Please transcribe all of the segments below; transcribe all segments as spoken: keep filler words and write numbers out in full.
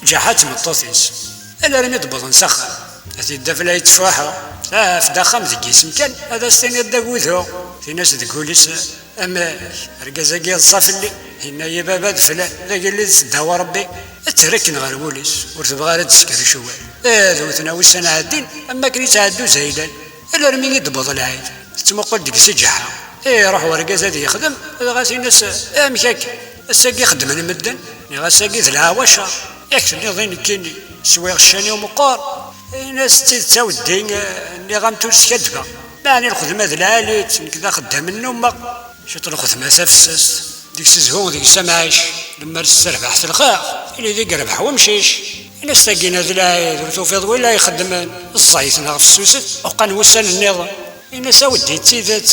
Ǧaḥa d tmeṭṭut-is, alarmi d-wwḍen s axxam. Ad t-id-taf la yettfuḥu, taf-d axxam deg yisem kan, ad as-tiniḍ d agudu. Tin-as deg wul-is: "Amek, argaz-agi yeḍsa fell-i?" Yenna-yi: "Baba d flan, d agellid seddaw Rebbi." Ad terr akken ɣer wul-is, ur tebɣi ara ad d-tesker icewwal. Ad wten a wussan ɛeddin, am wakken yettɛeddu uzaylan. Alarmi i d-tewweḍ lɛid, tettmuqul deg-s iǧeḥḥa. Iruḥ urgaz ad yexdem, dɣa tin-as: "Amek akka? Ass-agi xeddmen medden?" Nniɣ: "Ass-agi d leɛwacer." "Yak tenniḍ i nekkini, swiɣ ccan-iw meqqer." Ini-as: "D tidet a weddi, nniɣ-am-tt ur skaddbeɣ. Meɛni lxedma d lɛali-tt, nekk d axeddam nnumeɣ." Ciṭ lxedma tafessast, deg-s zhu, deg-s amɛic, lemmer tesserbeḥ s lxir, tili deg rrbeḥ wemcic. Ini-as: "Tagina d lɛid, ur tufiḍ win la ixeddmen, ẓẓayet neɣ fessuset, uqan wussan nniḍen." Ini-as: "A weddi, d tidet,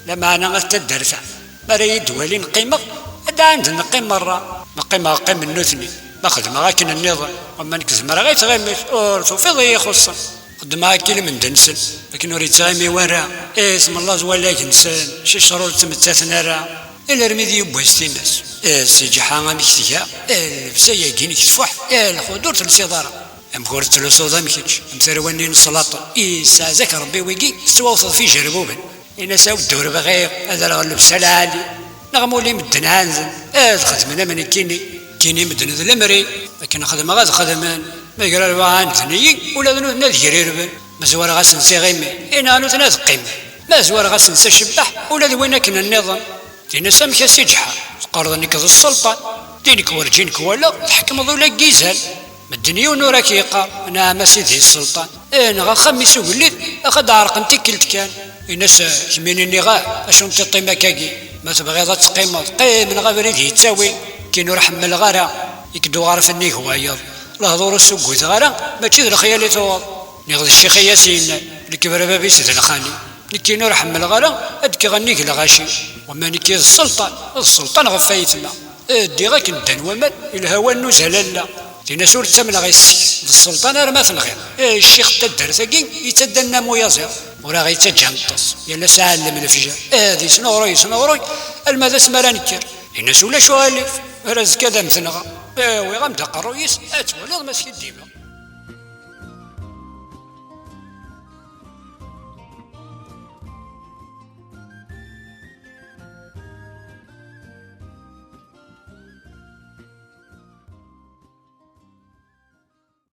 lameɛna at taddart-a, mi ara yi-d-walin qqimeɣ, ad ɛanden neqqim merra. Ma qqimeɣ, qqimen nutni, ma xedmeɣ akken nniḍen, wamma nekk zemreɣ i tɣimit, ur tufiḍ i yi-ixuṣṣen." Xeddmeɣ akka i lmend-nsen, akken ur yettɣimi wara, i tmellaẓ wallag-nsen, cicru ur ttmettaten ara. Alarmi d yiwwas timas, eh, s ǧeḥḥa amek tga, eh, llebsa-yagi-inek tfuḥ, eh, lxud ur telsiḍ ara. Amek ur tettlusuḍ am kečč, am tarwa-nni n slaṭen, yessaɛez-ak Rebbi wigi, tettwawteḍ f ijerbuben. Ini-as: "A weddi, ur bɣiɣ ad rreɣ llebsa lɛali, neɣ ma uli medden ɛanden, ad xedmen am nekkini." Nekkini medden d lemri, akken xedmeɣ ad xedmen. Ma gar rrbeḥ ɛanden-iyi, ula d nutni ad grirben. Ma zwareɣ-asen tiɣimi, inaɣ nutni ad qqimen. Ma zwareɣ-asen tacebbaḥt, ula d win akken nniḍen. Tin-as: "Amek a si Ǧeḥḥa? Teqqareḍ nekk d sselṭan. Di nekk werǧin k-walaɣ tḥekmeḍ ula deg yizan. Medden yiwen ur ak-yeqqar, nɛam a sidi sselṭan. Eh, neɣ axxam-is ugellid, ax ad d-ɛerqen tikkelt kan." Ini-as: "Kemmini nniɣ-ak, acu n tiṭ-im akkagi? Ma tebɣiḍ ad teqqimeḍ, qqim, neɣ abrid yettawi. Kin ur ḥemmleɣ ara i k-d-uɣerf nnig wayeḍ. Lehdur ur sugguteɣ ara, mačči d lexyal i tuɣeḍ." Nniɣ: "D ccix i as-yennan, lekber bab-is d lxali. Nekkini ur ḥemmleɣ ara ad d-kkeɣ nnig lɣaci. Wama nekki d sselṭan, d sselṭan ɣef wayetma. Ddiɣ akken ddan waman, ilha wannuz a lalla." Tin-as: "Ur ttamneɣ yes-k, d sselṭan arma tenɣiḍ. Eh, ccix n taddart-agi yettaddan am uyaziḍ, ur aɣ-yettaǧǧa neṭṭes. Yal ass ɛellem lefjer, eh, ad yesnuɣruy, yesnuɣruy, alma d asmi ara nekker." Tin-as: "Ulac uɣilif, ar azekka ad am-t-nɣer. Eh, wwiɣ-am-d aqerruy-is, ad twaliḍ ma skiddibeɣ."